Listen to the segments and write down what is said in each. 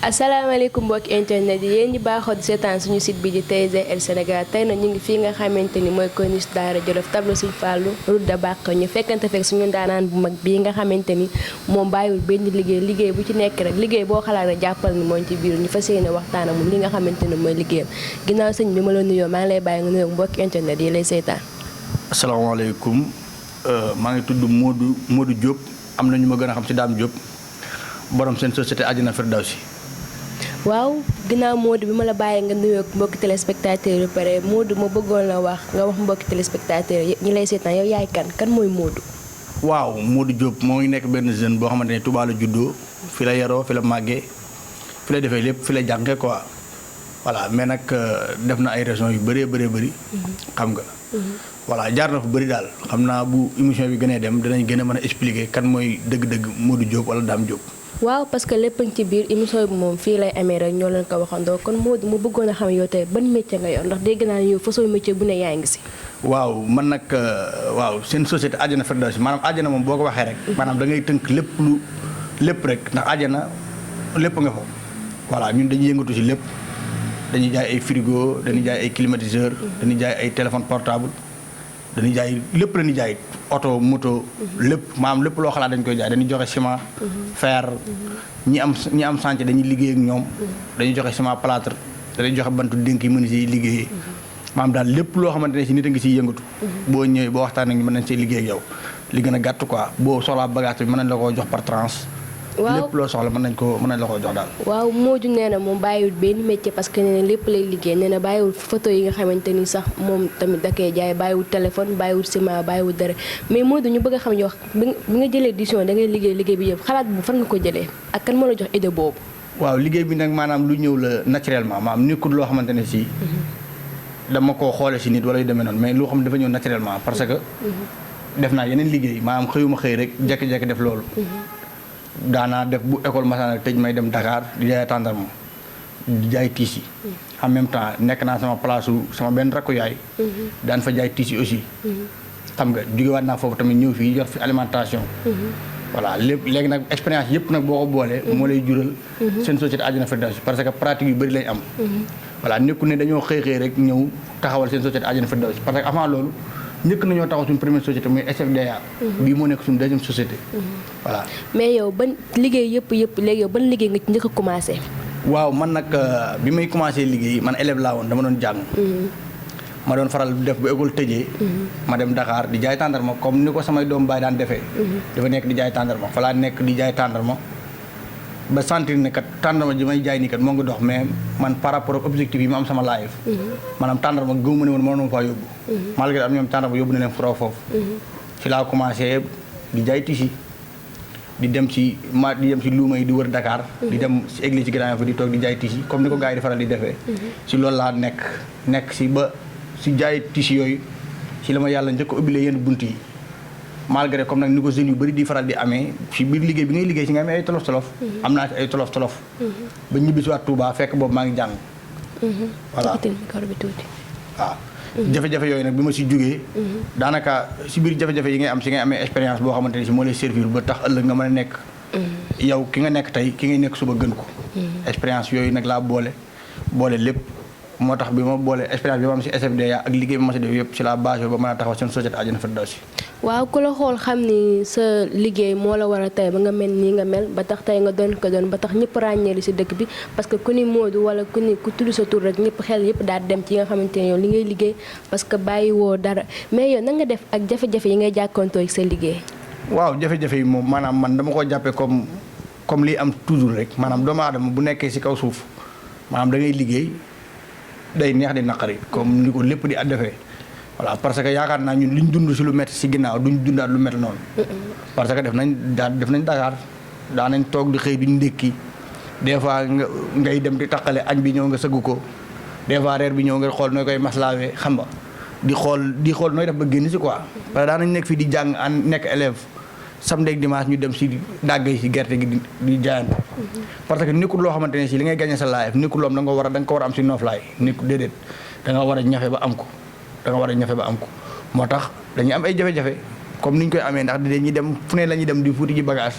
asalaamaaleykum mbokki internet yi yéen ñi baaxoo di seetaan suñu site bi di TGL Sénégal tey nag ñu ngi fii nga xamante ni mooy corniche Daara Jolof tableau Sëñ Fallu route de Baqa ñu fekkante fekk suñu ndaanaan bu mag bii nga xamante ni moom bàyyiwul benn liggéey bu ci nekk rek liggéey boo xalaat rek jàppal ni mooñ ci biir ñu fas yéene waxtaan ak moom li nga xamante ni mooy liggéeyam ginnaaw sëñ bi ma la nuyoo maa ngi lay bàyyi nga nuyoo mbokki internet yi lay seetaan. asalaamaaleykum maa ngi tudd Modou Diop am na ñu ma gën a xam si Dame Diop borom seen société Àjjana Firdawsi. waaw ginnaaw Modou bi ma la bàyyee nga nuyoo mbokki téléspectateurs yi pare Modou ma bëggoon la wax nga wax mbokki téléspectateurs yi ñi lay seetaan yow yaay kan mooy Modou. waaw Modou Diop moo ngi nekk benn jeune boo xamante ne Touba la juddoo fi la yaroo fi la màggee fi la defee lépp fi la jàngee quoi voilà mais nag def na ay raisons yu bëree bëri. xam nga. voilà jaar na fu bëri daal xam naa bu émission bi gënee dem dinañ gën a mën a expliquer kan mooy dëgg-dëgg Modou Diop wala Dame Diop. waaw parce que lépp ci biir émission bi moom fii lay amee rek ñoo leen ko waxandoo kon Modou mu bëggoon a xam yow tey ban métier nga yor ndax dégg naa ne yow façon métier bu ne yaa ngi si. waaw man nag waaw seen société Àjjana Firdawsi maanaam àjjana moom boo ko waxee rek. maanaam da ngay tënk lépp rek ndax àjjana lépp nga fa. voilà ñun dañuy yëngatu si lépp dañuy jaay ay frigo dañuy jaay ay climatiseur dañuy jaay ay téléphone portable dañuy jaay lépp la ñuy jaay oto moto lépp maanaam lépp loo xalaat dañ koy jaay dañuy joxe ciment fer ñi am chantier dañuy liggéey ak ñoom dañuy joxe ciment plâtre dañuy joxe bantu dénk yi menuisier yi liggéeyee maanaam daal lépp loo xamante ne si nit a ngi siy yëngatu boo ñëwee boo waxtaan ak ñu mën nañ see liggéey ak yow li gën a gàtt quoi boo soxlaa bagage bi mën nañ la koo jox par tranche. waaw lépp loo soxla mën nañ la koo jox daal. waaw Modou nee na moom bàyyiwul benn métier parce que nee na lépp lay liggéey nee na bàyyiwul photo yi nga xamante ni sax moom tamit da koy jaay bàyyiwul téléphone bàyyiwul ciment bàyyiwul dara mais Modou ñu bëgg a xam yow bi nga jëlee décision da ngay liggéey bi yëpp xalaat bu fan nga ko jëlee ak kan moo la jox idée boobu. waaw liggéey bi nag maanaam lu ñëw la naturellement maanaam nekkul loo xamante ne si. dama koo xoole si nit wala yu demee noonu mais loo xam ne dafa ñëw naturellement parce que. def naa yeneen liggéey maanaam xëyuma xëy rek jékki-jékki def loolu. daanaa def bu école masana tëj may dem Dakar di jaay tàndarma di jaay tiis yi en même temps nekk naa sama place sama benn rakku yaay daan fa jaay tiis yi aussi xam nga jógewaat naa foofu tamit ñëw fii yor fi alimentation voilà lépp léegi nag expérience yëpp nag boo ko boolee moo lay jural seen société Àjjana Firdawsi parce que pratique yu bëri lañ am voilà nekku ne dañoo xëy rek ñëw taxawal seen société Àjjana Firdawsi parce que avant loolu njëkk nañoo taxaw suñu première société muy SFDA. bii moo nekk suñu deuxième société. voilà mais yow ban liggéey yëpp léegi yow ban liggéey nga ci njëkk a commencé. waaw man nag bi may commencé liggéey man élève laa woon dama doon jàng. ma doon faral def bu école tëjee. ma dem Dakar di jaay tàndarma comme ni ko samay doom baay daan defee. dafa nekk di jaay tàndarma fa laa nekk di jaay tàndarma ba sentir ne kat tàndarma ji may jaay nii kat moo ngi dox mais man par rapport ak objectif yi ma am sama live maanaam tàndarma gëw ma ne woon mënoon faa yóbbu malgré am ñoom tàndarma yóbbu na leen foofu ci laa commencé di jaay tisi di dem ci luuma yi di wër Dakar di dem ci église ci Grand Yoff di toog di jaay tisi comme ni ko gars yi di faral di defee ci loolu laa nekk ci ba ci jaay tisi yooyu ci la ma yàlla njëkk a ubbilee yenn bunt yi malgré comme nag ni ko jeunes yu bëri di faral di amee ci biir liggéey bi ngay liggéey ci nga amee ay tolof-tolof am naa ci ay tolof-tolof ba ñibbi si waat Touba fekk boobu maa ngi jàng voilà waaw jafe-jafe yooyu nag bi ma si jógee daanaka si biir jafe-jafe yi ngay am si ngay amee expérience boo xamante ne si moo lay servir ba tax ëllëg nga mën a nekk yow ki nga nekk tey ki ngay nekk suba gën ko expérience yooyu nag laa boole lépp moo tax bi ma boole expérience bi ma am si SFDA ak liggéey bi ma si def yëpp si la base ba mën a taxaw seen société Àjjana Firdawsi. waaw ku la xool xam ni sa liggéey moo la war a tey ba nga mel nii nga mel ba tax tey nga doon ko doon ba tax ñëpp ràññeeli si dëkk bi parce que ku ni Modou wala ku tudd sa tur rek ñëpp xel yëpp daal dem ci nga xamante ne yow li ngay liggéey parce que bàyyi woo dara mais yow na nga def ak jafe-jafe yi ngay jàkkoontoo ak sa liggéey. waaw jafe-jafe yi moom maanaam man dama ko jàppee comme lii am toujours rek maanaam doomu aadama bu nekkee si kaw suuf maanaam da ngay liggéey day neex di naqari comme ni ko lépp di defee voilà parce que yaakaar naa ñun liñ dund si lu métti si ginnaaw duñ dundaat lu métti noonu. parce que def nañ Dakar daan nañ toog di xëy duñ ndékki des fois ngay dem di taqale añ bi ñëw nga sëgg ko des fois reer bi ñëw nga xool nooy koy maslaawee xam nga di xool nooy def ba génn si quoi. parce que daan nañ nekk fii di jàng nekk élève samedi ak dimanche ñu dem si dàgg yi si gerte gi di jaayante. parce que nekkul loo xamante ne si li ngay gagné sa life nekkul loom da nga ko war a am si nooflaay nekkul déedéet da nga war a ñafe ba am ko. moo tax dañuy am ay jafe-jafe comme ni ñu koy amee ndax dañuy dem fu ne la ñuy dem di fuuti ji bagage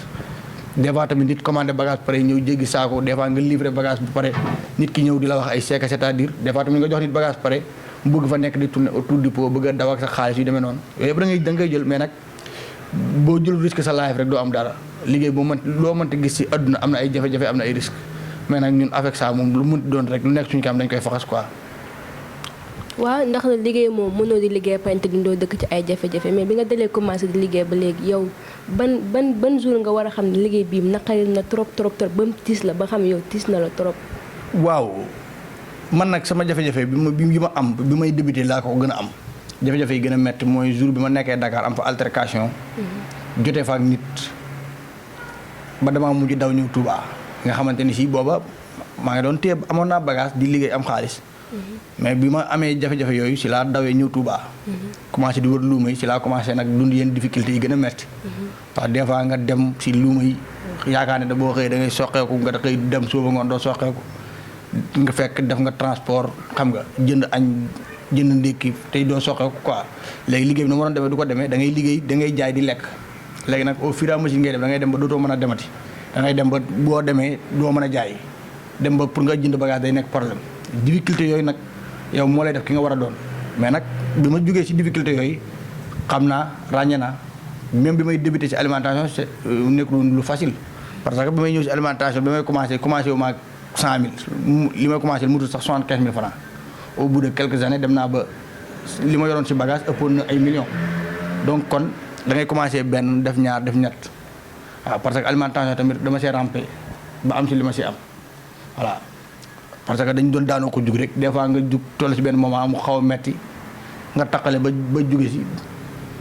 des fois tamit nit commandé bagage pare ñëw jéggi saako des fois nga livré bagage bu pare nit ki ñëw di la wax ay seeka c'est-à-dire des fois tamit nga jox nit bagage pare mu bëgg fa nekk di tourner autour du pot bëgg a daw ak sa xaalis yu demee noonu yooyu yëpp da ngay jël mais nag boo jël risque sa life rek doo am dara liggéey boo mën loo mënta gis ci àdduna am na ay jafe-jafe am na ay risque mais nag ñun avec ça moom lu mënti doon rek lu nekk suñu kam dañ koy faxas quoi. waaw ndax la liggéey moom mënoo di liggéey pante gi doo dëkk ci ay jafe-jafe mais bi nga dalee commencé di liggéey ba léegi yow ban jour nga war a xam ne liggéey bii naqari na trop ba mu tiis la ba xam yow tiis na la trop. waaw man nag sama jafe-jafe bi ma am bi may débuté laa ko gën a am jafe-jafe yi gën a metti mooy jour bi ma nekkee Dakar am fa altercation. jotee fa ak nit ba damaa mujj daw ñëw Touba nga xamante ni si booba maa ngi doon téye amoon naa bagage di liggéey am xaalis. mais bi ma amee jafe-jafe yooyu si laa dawee ñëw Touba. commencé di wër luuma yi si laa commencé nag dund yenn difficultés yi gën a metti parce que des fois nga dem si luuma yi yaakaar ne da boo xëyee da ngay soqeeku nga xëy dem suba ngoon doo soqeeku nga fekk def nga transport xam nga jënd añ jënd ndékki tey doo soqeeku quoi léegi liggéey bi na ma doon demee du ko demee da ngay liggéey da ngay jaay di lekk léegi nag au fur et à mesure ngay def da ngay dem ba dootoo mën a demati da ngay dem ba boo demee doo mën a jaay dem ba pour nga jënd bagage day nekk problème difficulté yooyu nag yow moo lay def ki nga war a doon mais nag bi ma jógee ci difficulté yooyu xam naa ràññee naa même bi may débuté ci alimentation c'est nekkul lu facile parce que bi may ñëw ci alimentation bi may commencé wu ma 100 000 li may commencé mutul sax 75 000 francs au bout de quelques années dem naa ba li ma yoroon ci bagage ëppoon na ay millions donc kon da ngay commencé benn def ñaar def ñett waaw parce que alimentation tamit dama see rampé ba am ci li ma ci am voilà parce que dañu doon daanoo ko jug rek des fois nga jug toll ci benn moment mu xaw a metti nga taqale ba juge ci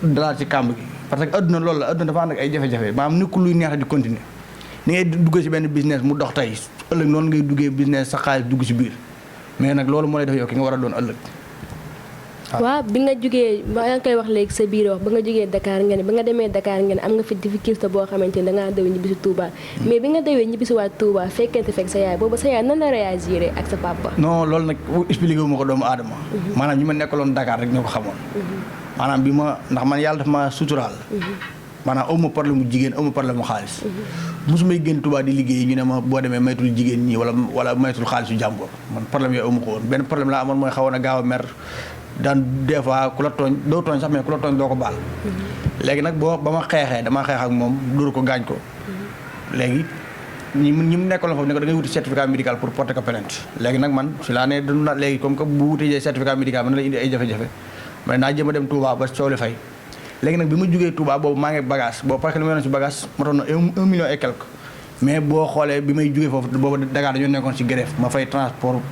dalaat ci kàmb gi parce que adduna loolu la adduna dafa ànd ak ay jafe-jafe maanaam nekkul luy neex di continuer ni ngay duggee ci benn business mu dox tey ëllëg noonu ngay duggee business sa xaalis dugg ci biir mais nag loolu moo lay def yow ki nga war a doon ëllëg. waaw bi nga jógee ba nga koy wax léegi sa biir wax ba nga jógee Dakar nga ne ba nga demee Dakar nga ne am nga fi difficulté boo xamante ne dangaa daw ñibbisi Touba mais bi nga dawee ñibbisi waat Touba fekkente fekk sa yaay booba sa yaay nan la réagir ak sa papa. non loolu nag expliqué wu ma ko doomu aadama. maanaam ñi ma nekkaloon Dakar rek ñoo ko xamoon. maanaam bi ma ndax man yàlla daf ma suturaal. maanaam aw ma problème mu jigéen aw ma problème mu xaalis. mosumay génn Touba di liggéey ñu ne ma boo demee maytul jigéen ñi wala maytul xaalisu jàmbur man problème yooyu aw ma ko woon benn problème laa amoon mooy xawoon a gaaw a mer daan des fois ku la tooñ doo tooñ sax mais ku la tooñ doo ko baal. léegi nag ba ma xeexee damaa xeex ak moom dóor ko gaañ ko. léegi ñi mu nekkaloon foofu ne ko da ngay wuti certificat médical pour porter ko plainte léegi nag man si laa ne dund na léegi comme que bu wutee certificat médical mën na la indi ay jafe-jafe mais naa jëm a dem Touba ba coow li fay. léegi nag bi ma jógee Touba boobu maa ngi bagage boobu parce que li ma yoroon si bagage motoon na 1 million et quelque mais boo xoolee bi may jógee foofu boobu Dakar dañoo nekkoon si grève ma fay transport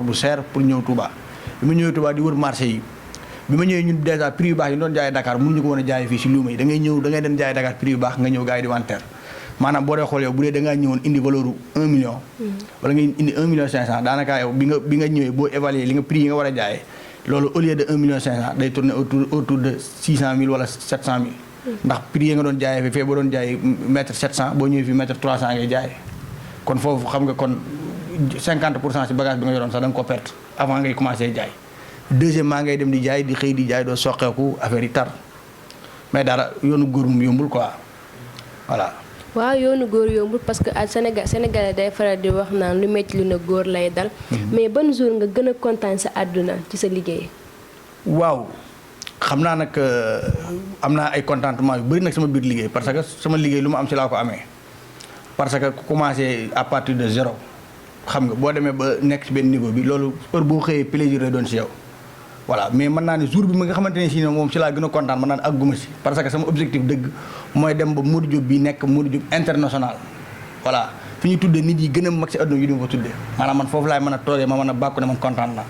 bu cher pour ñëw Touba. bi ma ñëwee Touba di wër marché yi bi ma ñëwee ñun dèjà prix yu baax yi doon jaayee Dakar mënuñu ko woon a jaayee fii si luuma yi da ngay ñëw da ngay dem jaayee Dakar prix yu baax nga ñëw gars yi di wanteer maanaam boo dee xool yow bu dee da ngaa ñëwoon indi valeur 1 million wala nga indi 1 million 500 daanaka yow bi nga ñëwee boo évaluer li nga prix yi nga war a jaayee loolu au lieu de 1 million 500 day tourner autour de 600 000 wala 700 000 ndax prix yi nga doon jaayee fee boo doon jaayee mètre 700 boo ñëwee fii mètre 300 ngay jaayee kon foofu xam nga kon 50% si bagage bi nga yoroon sax da nga ko perte avant ngay commencé jaay deuxièmement ngay dem di jaay di xëy di jaay doo soqeeku affaire yi tar mais dara yoonu góor mu yombul quoi voilà. waaw yoonu góor yombul parce que à Sénégal day faral di wax naan lu métti lu ne góor lay dal. mais ban jour nga gën a kontaan sa àdduna ci sa liggéey. waaw xam naa nag am naa ay contentement yu bëri nag sama biir liggéey parce que sama liggéey lu ma am ci laa ko amee parce que ku commencé à partir de zéro xam nga boo demee ba nekk ci benn niveau bi loolu heure boo xëyee plaisir lay doon ci yow. voilà mais mën naa ne jour bi ma nga xamante ne si ne moom ci laa gën a kontaan mën naa ne àgguma si parce que sama objectif dëgg mooy dem ba Modou Diop bi nekk Modou Diop international voilà fi ñu tuddee nit yi gën a mag si àdduna yi ñu ko tuddee maanaam man foofu laay mën a toogee ma mën a bàkku ne man kontaan naa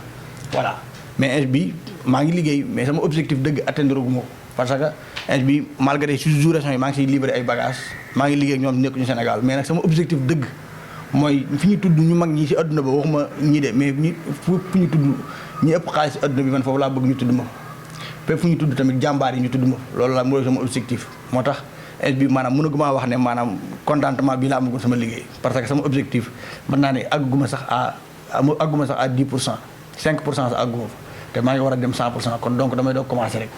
voilà mais ins bi maa ngi liggéey mais sama objectif dëgg atteindre gu ma ko parce que ins bi malgré sous-région yi maa ngi siy livré ay bagages maa ngi liggéey ak ñoom nekkuñu Sénégal mais nag sama objectif dëgg mooy fi ñu tudd ñu mag ñi si àdduna ba waxuma ñii de mais ñi fu ñu tudd ñi ëpp xaalis si àdduna bi man foofu laa bëgg ñu tudd ma fépp fu ñu tudd tamit jàmbaar yi ñu tudd ma loolu la mooy sama objectif moo tax ins bi maanaam mënaguma wax ne maanaam contentement bi laa amagul sama liggéey parce que sama objectif mën naa ne àgguma sax à 10% 5% sax àgguma fa te maa ngi war a dem 100% kon donc damay doog commencer rek.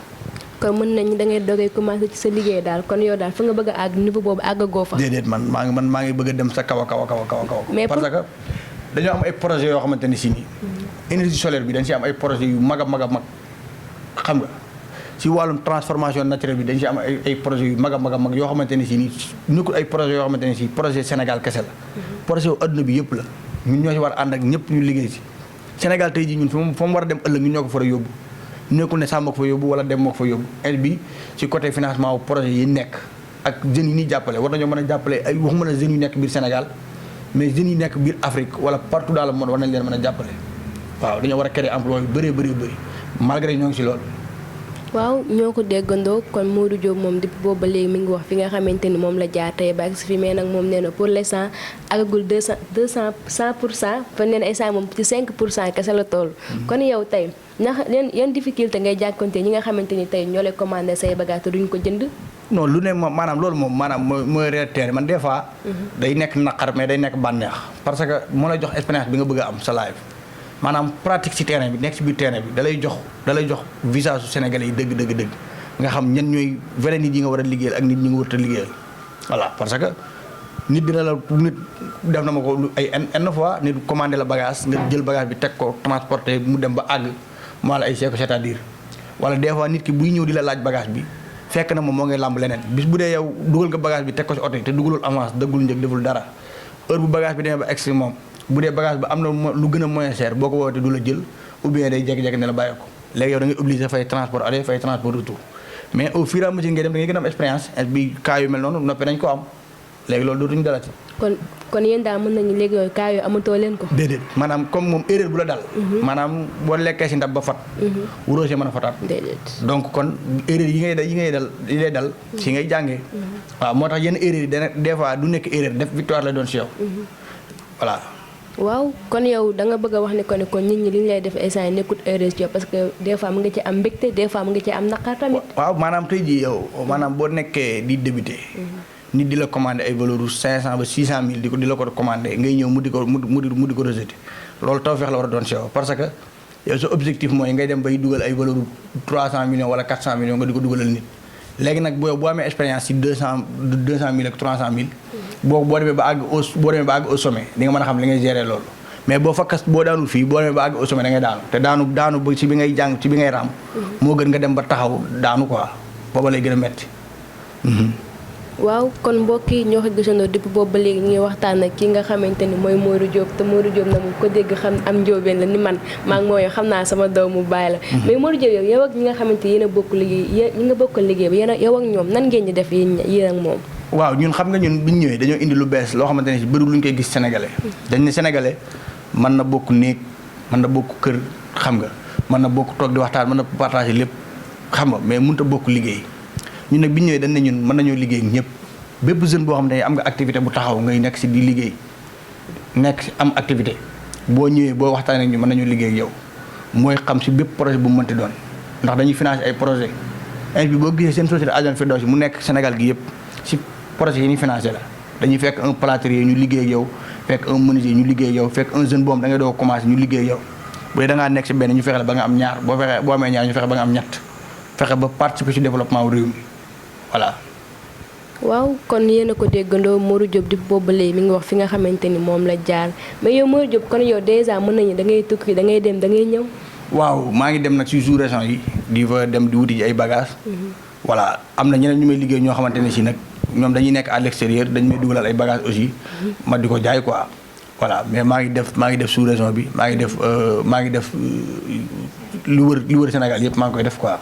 kon mën nañ da ngay dogee commencé ci sa liggéey daal kon yow daal fa nga bëgg a àgg niveau boobu àggagoo fa. déedéet man maa ngi bëgg a dem sa kaw a kaw a kaw a kaw a kaw. mais parce que dañoo am ay projets yoo xamante ne si nii. énergie solaire bi dañ si am ay projets yu mag a mag a mag xam nga si wàllum transformation naturelle bi dañ si am ay projets yu mag a mag a mag yoo xamante ne si nii nekkul ay projets yoo xamante ne si projet Sénégal kese la. projet yu adduna bi yëpp la ñun ñoo si war a ànd ak ñëpp ñu liggéey si Sénégal tey jii ñun fa mu war a dem ëllëg ñun ñoo ko fa yóbbu nekkul ne Samba ko fa yóbbu wala dem moo ko fa yóbbu et bi ci côté financement wu projet yi nekk ak jeunes yi ñuy jàppale war nañoo mën a jàppale ay waxuma la jeunes yu nekk biir Sénégal mais jeunes yi nekk biir Afrique wala partout dans le monde war nañ leen mën a jàppale waaw dañoo war a créer emploi yu bëree bëri malgré ñoo ngi si loolu. waaw ñoo ko déggandoo kon Modou Diop moom depuis boobu ba léegi mi ngi wax fi nga xamante ni moom la jaar tey ba ak si fi mais nag moom nee na pour l'instant agagul 100% fa nee na instant moom ci 5% kese la toll. kon yow tey ndax yan difficulté ngay jàkkoonte ñi nga xamante ni tey ñoo lay commandé say bagages te duñ ko jënd. non lu ne maanaam loolu moom maanaam mooy réalité man des fois. day nekk naqar mais day nekk bànneex parce que moo lay jox expérience bi nga bëgg a am sa live. maanaam pratique ci terrain bi nekk ci biir terrain bi dalay jox visage su Sénégalais yi dëgg nga xam ñan ñooy vrai nit yi nga war a liggéeyal ak nit ñi nga war a liggéeyal voilà parce que nit dina la nit def na ma ko ay n fois nit commandé la bagage nga jël bagage bi teg ko transporté mu dem ba àgg maa la ay seeko c'est-à-dire wala des fois nit ki buy ñëw di la laaj bagage bi fekk na moom moo ngay làmb leneen bis bu dee yow dugal nga bagage bi teg ko ci oto yi te dugalul avance dëggul njëg deful dara heure bu bagage bi demee ba egsi moom bu dee bagage ba am na lu gën a moyen cher boo ko wootee du la jël ou bien day jékki-jékki ne la bàyyi ko léegi yow da ngay obligé fay transport aller fay transport retour mais au fur et à mesure ngay dem da ngay gën a am expérience bi cas yu mel noonu noppee nañ ko am léegi loolu dootuñu dalati. kon yéen daal mën nañu léegi yooyu cas yooyu amatoo leen ko. déedéet maanaam comme moom erreur bu la dal. maanaam boo lekkee si ndab ba fat. wuroo see mën a fataat. déedéet donc kon erreur yi lay dal si ngay jàngee. waaw moo tax yenn erreur yi dana des fois du nekk erreur def victoire la doon si yow. voilà. waaw kon yow da nga bëgg a wax ne kon nit ñi li ñu lay def instant yi nekkut heureuse jo parce que des fois mu nga ci am mbégte des fois mu nga ci am naqar tamit. waaw maanaam tey jii yow maanaam boo nekkee di débuté. nit di la commandé ay valeur 500 ba 600 mille di la ko commandé ngay ñëw mu di ko rejeté loolu tawfeex la war a doon si yow parce que yow sa objectif mooy ngay dem bay dugal ay valeur 300 millions wala 400 millions nga di ko dugalal nit. léegi nag boo amee expérience ci 200 mille ak 300 mille. boo demee ba àgg au sommet di nga mën a xam li ngay gérer loolu. mais boo daanul fii boo demee ba àgg au sommet da ngay daanu te daanu ba ci bi ngay jàng ci bi ngay raam. moo gën nga dem ba taxaw daanu quoi booba lay gën a metti. waaw kon mbokk yi ñoo ko gisandoo depuis boobu ba léegi ñu ngi waxtaan ak ki nga xamante ni mooy Modou Diop te Modou Diop na mu ko dégg xam am njóobeen la ni man maa ngi mooy xam naa sama doomu baay la. mais Modou Diop yow ak ñi nga xamante yéen a bokk liggéey ñi nga bokkal liggéey bi yow ak ñoom nan ngeen di def yéen ak moom. waaw ñun xam nga ñun bi ñu ñëwee dañoo indi lu bees loo xamante ne si bëri lu ñu koy gis sénégalais. dañ ne sénégalais mën na bokk néeg mën na bokk kër xam nga mën na bokk toog di waxtaan mën na partager lépp xam nga mais mënut a bokk liggéey ñun nag bi ñu ñëwee dañ ne ñun mën nañoo liggéey ak ñëpp bépp jeune boo xam ne am nga activité bu taxaw ngay nekk si di liggéey nekk am activité boo ñëwee boo waxtaanee ak ñu mën nañoo liggéey ak yow mooy xam si bépp projet bu mu mënti doon ndax dañuy financer ay projet bi boo gisee seen société Agent Firdawsi mu nekk Sénégal gi yëpp si projet yi ñuy financé la dañuy fekk un plâtrier ñu liggéey ak yow fekk un menuisier ñu liggéey ak yow fekk un jeune boobu da ngay doo commencé ñu liggéey ak yow bu dee da ngaa nekk si benn ñu fexe la ba nga am ñaar boo amee ñaar ñu fexe ba nga am ñett fexe ba participer si développement wu réew mi voilà. waaw kon yéen a ko déggandoo Modou Diop di boobu léegi mi ngi wax fi nga xamante ni moom la jaar mais yow Modou Diop kon yow dèjà mën nañu da ngay tukki da ngay dem da ngay ñëw. waaw maa ngi dem nag si sous-région yi di fa dem di wuti ji ay bagages. voilà am na ñeneen ñu may liggéey ñoo xamante ne si nag ñoom dañuy nekk à l'extérieur dañu may dugalal ay bagages aussi. ma di ko jaay quoi. voilà mais maa ngi def sous-région bi maa ngi def lu wër Sénégal yëpp maa ngi koy def quoi.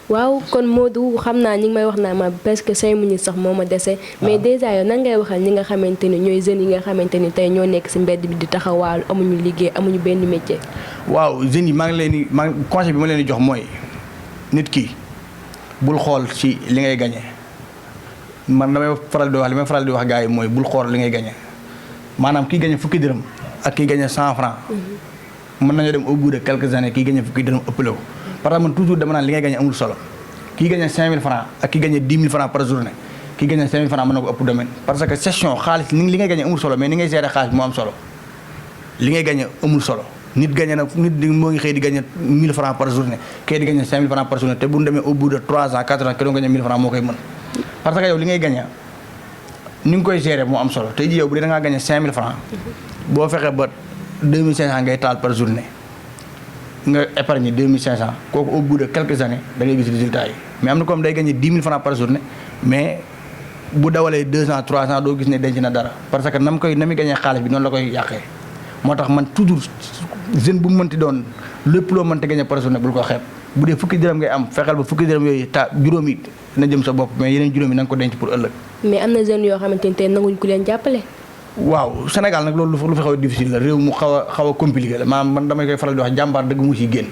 waaw kon Modou xam naa ñi ngi may wax naa ma presque 5 minutes sax moo ma dese. mais déjà yow nan ngay waxal ñi nga xamante ni ñooy jeunes yi nga xamante ni tey ñoo nekk ci mbedd bi di taxawaalu amuñu liggéey amuñu benn métier. waaw jeunes yi conseil bi ma leen di jox mooy nit ki bul xool ci li ngay gagné man li may faral di wax gars yi mooy bul xool li ngay gagné maanaam kii gagné fukki dërëm ak kii gagné 100 francs mën nañoo dem au bout de quelques années kii gagné fukki dërëm ëppale ko. parce que man toujours dama naan li ngay gagné amul solo kii gagné 5000 francs ak kii gagné 10 000 francs par journée kii gagné 5000 francs mën na ko ëpp domaine parce que session xaalis li ngay gagné amul solo mais ni ngay gérer xaalis moo am solo li ngay gagné amul solo nit gagné na nit moo ngi xëy di gagné 1000 francs par journée kay di gagné 5000 francs par journée te bu ñu demee au bout de 3 ans 4 ans ki doon gagné 1000 francs moo koy mën parce que yow li ngay gagné ni nga koy gérer moo am solo tey jii yow bu dee da ngaa gagné 5000 francs boo fexee ba 2500 ngay taal par journée nga épargne 2500 kooku au bout de quelques années da ngay gis résultat yi mais am na comme day gagné 10 000 francs par journée mais bu dawalee 2 ans 3 ans doo gis ne denc na dara parce que na muy gagné xaalis bi noonu la koy yàqee moo tax man toujours jeune bu mu mënti doon lépp loo mënti gagné par journée bul ko xeeb bu dee fukki dërëm ngay am fexeel ba fukki dërëm yooyu juróomi na jëm sa bopp mais yeneen juróomi na nga ko denc pour ëllëg. mais am na jeunes yoo xamante ni tey nanguñ ku leen jàppale. waaw Sénégal nag loolu lu fi xaw a difficile la réew mu xaw a compliqué la maanaam man damay koy faral di wax jàmbaar dëgg mu ciy génn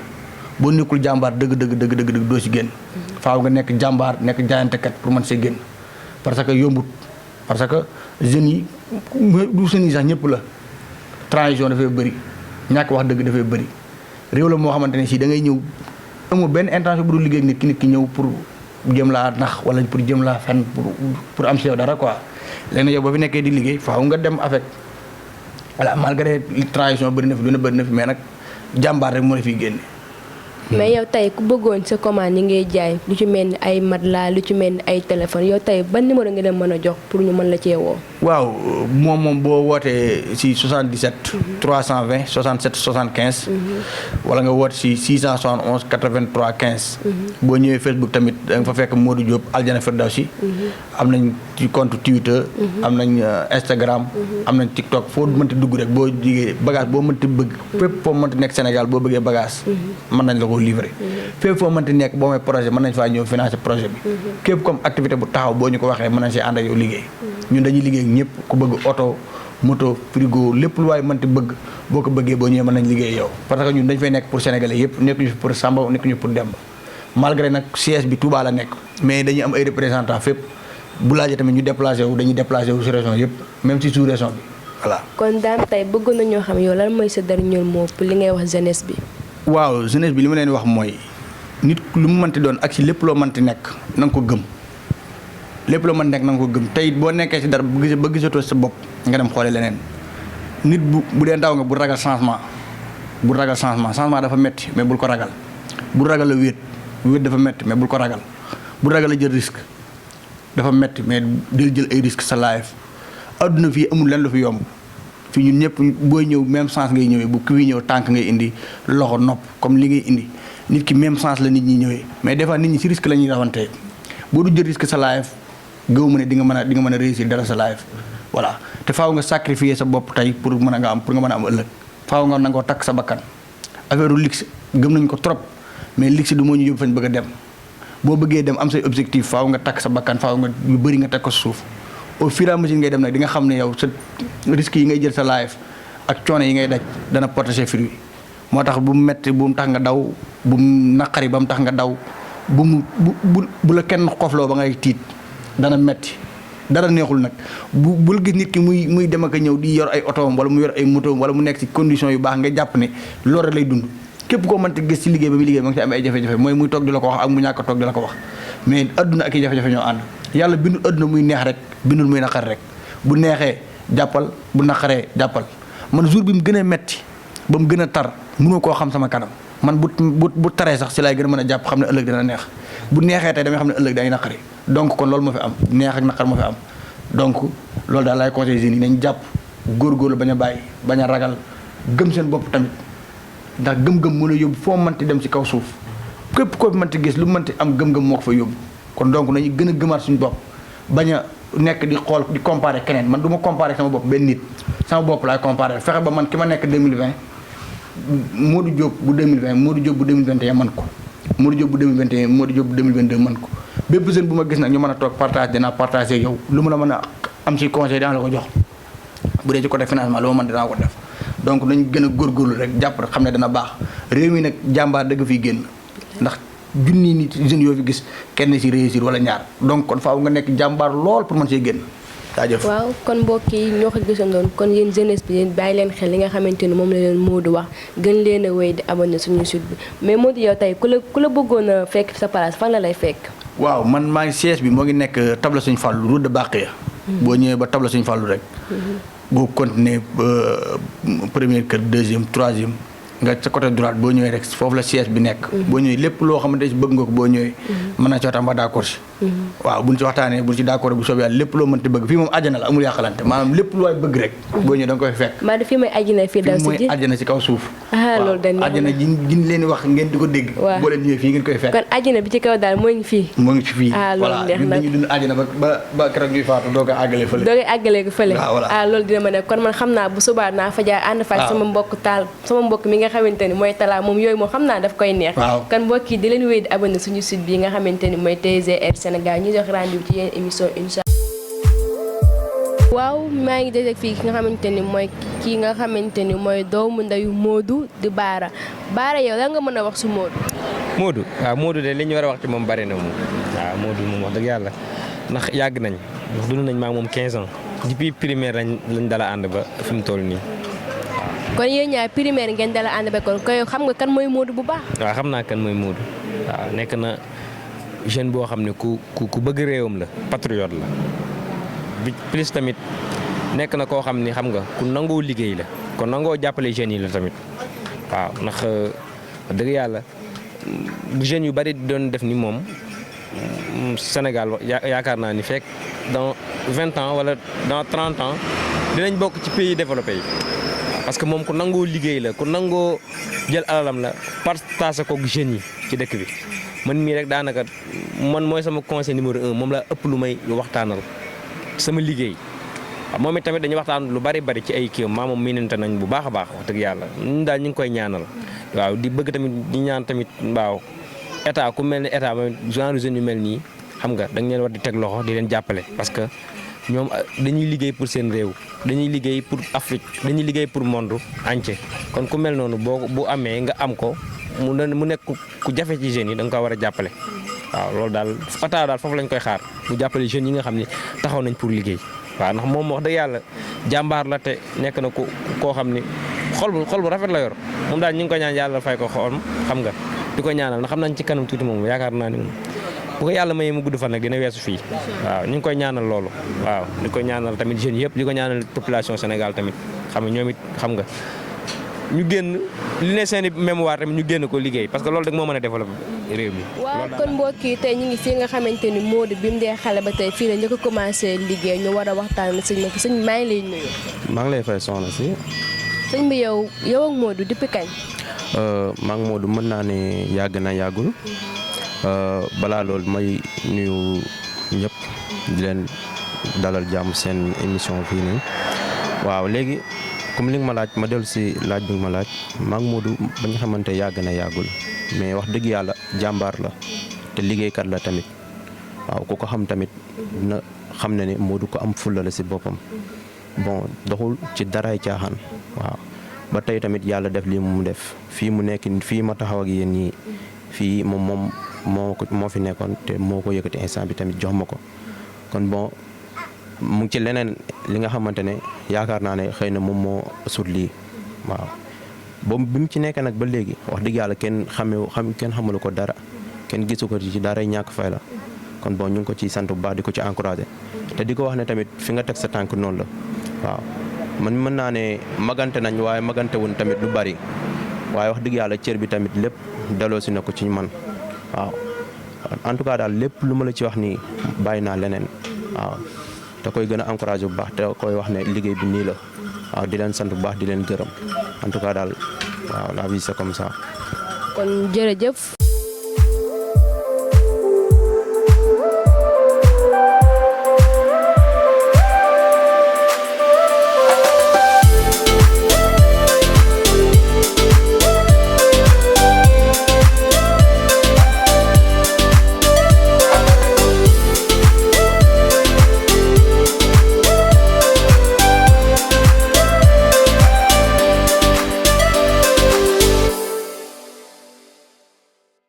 boo nekkul jàmbaar dëgg doo ci génn faaw nga nekk jàmbaar nekk jaayantekat pour mën see génn parce que yombut parce que jeunes yi du jeunes yi sax ñëpp la transition dafay bëri ñàkk wax dëgg dafay bëri réew la moo xamante ne si da ngay ñëw amoo benn intention bu dul liggéey ak nit ki ñëw pour jëm laa nax wala pour jëm laa fen pour am si yow dara quoi léegi yow boo fi nekkee di liggéey faaw nga dem avec voilà malgré transition bëri na fi lu ne bëri na fi mais nag jàmbaar rek moo la fiy génne. mais yow tey ku bëggoon sa commande yi ngay jaay lu ci mel ni ay matelas lu ci mel ni ay téléphone yow tey ban numéro nga leen mën a jox pour ñu mën la cee woo. waaw moom boo wootee si 77. 320 67 75. wala nga woote si 671 83 15. boo ñëwee Facebook tamit da nga fa fekk Modou Diop Aljana Firdawsi. am nañ ci compte Twitter. am nañ Instagram. am nañ TikTok foo mënti dugg rek boo jigee bagage boo mënti bëgg. fépp foo mënti nekk Sénégal boo bëggee bagage. mën nañ la ko livré. fépp foo mënti nekk boo may projet mën nañ faa ñëw financer projet bi. képp comme activité bu taxaw boo ñu ko waxee mën nañ si ànd ak yow liggéey. ñun dañuy liggéey ak ñëpp ku bëgg oto moto frigo lépp lu waaye mënti bëgg boo ko bëggee boo ñëwee mën nañ liggéey yow parce que ñun dañ fay nekk pour sénégalais yëpp nekkuñu fi pour Samba nekkuñu pour Demba malgré nag siège bi Touba la nekk mais dañuy am ay représentants fépp bu laajee tamit ñu déplacé wu dañuy déplacé wu si région yëpp même si sous région bi voilà. kon daam tey bëggoon na ñoo xam yow lan mooy sa dernier mot pour li ngay wax jeunesse bi. waaw jeunesse bi li ma leen wax mooy nit lu mu mënti doon ak si lépp loo mënti nekk na nga ko gëm. lépp loo mën nekk na nga ko gëm tey boo nekkee si dara ba gisatoo sa bopp nga dem xoole leneen nit bu dee ndaw nga bu ragal changement changement dafa metti mais bul ko ragal bul ragal la wéet dafa metti mais bul ko ragal bul ragal la jël risque dafa metti mais del jël ay risque sa life adduna fii amul leen lu fi yomb fii ñun ñëpp booy ñëw même sens ngay ñëwee bu kii ñëw tànk ngay indi loxo nopp comme li ngay indi nit ki même sens la nit ñi ñëwee mais des fois nit ñi si risque la ñuy rawantee boo du jël risque sa life gëw ma ne di nga mën a réussir dara sa life voilà te faaw nga sacrifier sa bopp tey pour nga mën a am ëllëg faaw nga nangoo takk sa bakkan affaire luxe gëm nañ ko trop mais luxe du moo ñu yóbbu fañ bëgg a dem boo bëggee dem am say objectif faaw nga takk sa bakkan faaw nga yu bëri nga teg ko suuf au fur et à mesure ngay dem nag di nga xam ne yow sa risque yi ngay jël sa life ak coono yi ngay daj dana porter ses fruits moo tax bu mu metti bu mu tax nga daw bu mu naqari ba mu tax nga daw bu la kenn xofloo ba ngay tiit dana metti dara neexul nag bul gis nit ki muy dem ak a ñëw di yor ay otoom wala mu yor ay motoom wala mu nekk ci condition yu baax nga jàpp ne loolu rek lay dund képp koo mënti gis ci liggéey ba muy liggéey ma ngi ci am ay jafe-jafe mooy muy toog di la ko wax ak mu ñàkk a toog di la ko wax mais adduna ak i jafe-jafe ñoo ànd yàlla bindul adduna muy neex rek bindul muy naqar rek bu neexee jàppal bu naqaree jàppal man jour bi mu gën a metti ba mu gën a tar mënoo koo xam sama kanam man bu taree sax si laay gën a mën a jàpp xam ne ëllëg dina neex bu neexee tey damay xam ne ëllëg day naqari donc kon loolu moo fi am neex ak naqar moo fi am donc loolu daal laay conseillé jeunes yi nañ jàpp góorgóorlu bañ a bàyyi bañ a ragal gëm seen bopp tamit ndax gëm-gëm moo la yóbbu foo mënti dem ci kaw suuf képp koo fi mënti gis lu mënti am gëm-gëm moo ko fa yóbbu kon donc nañu gën a gëmaat suñu bopp bañ a nekk di xool di comparer keneen man du ma comparer sama bopp benn nit sama bopp laay comparer fexe ba man ki ma nekk 2020 Modou Diop bu 2020 Modou Diop bu 2021 man ko Modou Diop bu 2021 Modou Diop bu 2022 man ko bépp jeune bu ma gis nag ñu mën a toog partage dinaa partager yow lu mu la mën a am ci conseil dinaa la ko jox bu dee ci côté financement lu ma mën dinaa ko def donc nañ gën a góorgóorlu rek jàpp rek xam ne dana baax réew mi nag jàmbaar dëgg fiy génn ndax junni nit jeunes yoo fi gis kenn ci réussir wala ñaar donc kon faaw nga nekk jàmbaar lool pour mën see génn jaajëf. waaw kon mbokk yi ñoo ko gisandoon kon yéen jeunesse bi yéen bàyyi leen xel li nga xamante ni moom la leen Modou wax gën leen a wéy di abonné suñu site bi mais Modou yow tey ku la bëggoon a fekk sa place fan la lay fekk. waaw man maa ngi siège bi moo ngi nekk table Sëñ Fallu route de Bakhia. boo ñëwee ba table Sëñ Fallu rek. boo continuer première kër deuxième troisième nga ca côté droite boo ñëwee rek foofu la siège bi nekk. boo ñëwee lépp loo xamante ne bëgg nga ko boo ñëwee. mën na ci waxtaan ba d'accord si. waaw buñ ci waxtaanee buñ ci d'accord bu soobee yàlla lépp loo mënti bëgg fii moom àjjana la amul yàqalante maanaam lépp lu waay bëgg rek. boo ñëwee da nga koy fekk. maa fii mooy àjjana fii daw si ji fii mooy àjjana ci kaw suuf. loolu dañ àjjana ji leen wax ngeen di ko dégg. waaw boo leen ñëwee fii ngeen koy fekk. kon àjjana bi ci kaw daal moo ngi fii. moo ngi ci fii. loolu neex na dañuy dund àjjana ba keroog ñuy faatu doo ko àggale fële. doo ko àggale ko fële. loolu dina ma ne kon man xam naa bu subaa naa fa jaar ànd fa ak sama mbokk mi nga xamante ni mooy Talla moom yooyu moom xam naa daf koy neex. kon mbokk yi di leen wéy di abonné suñu site bi nga xamante ni mooy TGR Sénégal ñu jox rendez-vous ci yeneen émission incha waaw maa ngi dégg fii ki nga xamante ni mooy doomu ndeyu Modou di Baara yow la nga mën a wax su Modou. Modou de li ñu war a wax ci moom bari na moom waaw Modou moom wax dëgg yàlla ndax yàgg nañ dund nañ maa moom 15 ans depuis primaire lañ dala ànd ba fi mu toll nii. kon yéen ñaar primaire ngeen dala ànd ba kon koy xam nga kan mooy Modou bu baax. waaw xam naa kan mooy Modou waaw nekk na jeune boo xam ne ku bëgg réewam la patriote la bi plus tamit nekk na koo xam ni xam nga ku nangoo liggéey la kon nangoo jàppale jeunes yi la tamit waaw ndax dëgg yàlla bu jeunes yu bari doon def ni moom Sénégal yaakaar naa ni fekk dans 20 ans wala dans 30 ans dinañ bokk ci pays développé yi. parce que moom ku nangoo liggéey la ku nangoo jël alalam la partage ko jeunes yi ci dëkk bi man mii rek daanaka man mooy sama conseil numéro 1 moom laa ëpp lu may waxtaanal sama liggéey waaw moom it tamit dañuy waxtaan lu bari ci ay kii maa moom miinante nañ bu baax a baax wax dëgg yàlla ñun daal ñu ngi koy ñaanal waaw di bëgg tamit di ñaan tamit waaw état ku mel ni état genre jeunes yu mel nii xam nga dañ leen war di teg loxo di leen jàppale parce que ñoom dañuy liggéey pour seen réew dañuy liggéey pour Afrique dañuy liggéey pour monde entier kon ku mel noonu bu amee nga am ko mu nekk ku jafe ci jeunes yi da nga ko war a jàppale waaw loolu daal état daal foofu lañ koy xaar mu jàppale jeunes yi nga xam ne taxaw nañ pour liggéey waaw ndax moom wax dëgg yàlla jàmbaar la te nekk na koo xam ni xol bu rafet la yor moom daal ñu ngi ko ñaan yàlla fay ko xool xam nga di ko ñaanal ndax xam nañ ci kanam tuuti moom yaakaar naa ni moom bu ko yàlla mayee mu gudd fan nag dina weesu fii waaw ñu ngi koy ñaanal loolu waaw di ko ñaanal tamit jeunes yëpp di ko ñaanal population Sénégal tamit xam nga ñoom it xam nga ñu génn li ne seen i mémoire tamit ñu génn ko liggéey parce que loolu rek moo mën a développer réew mi. waaw kon mbokk yi tey ñu ngi fii nga xamante ni Modou bi mu dee xale ba tey fii la ñu ko commencé liggéey ñu war a waxtaan ak sëñ bi sëñ maa ngi lay nuyu. maa ngi lay fay soxna si. sëñ bi yow ak Modou depuis kañ. maa ngi Modou mën naa ne yàgg na yàggul. balaa loolu may nuyu ñëpp di leen dalal jàmm seen émission fii nii waaw léegi comme li nga ma laaj ma dellu si laaj bi nga ma laaj maa ngi Modou ba nga xamante yàgg na yàggul mais wax dëgg yàlla jàmbaar la te liggéeykat la tamit waaw ku ko xam tamit na xam na ne Modou ko am fulla la si boppam bon doxul ci daraay caaxaan waaw ba tey tamit yàlla def lii mu def fii mu nekk fii ma taxaw ak yéen ñii fii moom moo fi nekkoon te moo ko yëkkati instant bi tamit jox ma ko kon bon mu ngi ci leneen li nga xamante ne yaakaar naa ne xëy na moom moo sut lii waaw boobu bi mu ci nekkee nag ba léegi wax dëgg yàlla kenn xamalu ko dara kenn gisu ko ci dara ñàkk fay la kon bon ñu ngi ko ciy sant bu baax di ko ci encouragé te di ko wax ne tamit fi nga teg sa tànk noonu la waaw man mën naa ne magante nañ waaye magante wuñ tamit lu bari waaye wax dëgg yàlla cër bi tamit lépp daloo si na ko ci man waaw en tout cas daal lépp lu ma la ci wax nii bàyyi naa leneen waaw te koy gën a encouragé bu baax te koy wax ne liggéey bi nii la waaw di leen sant bu baax di leen gërëm en tout cas daal waaw la vie c'est comme ça. kon jërëjëf.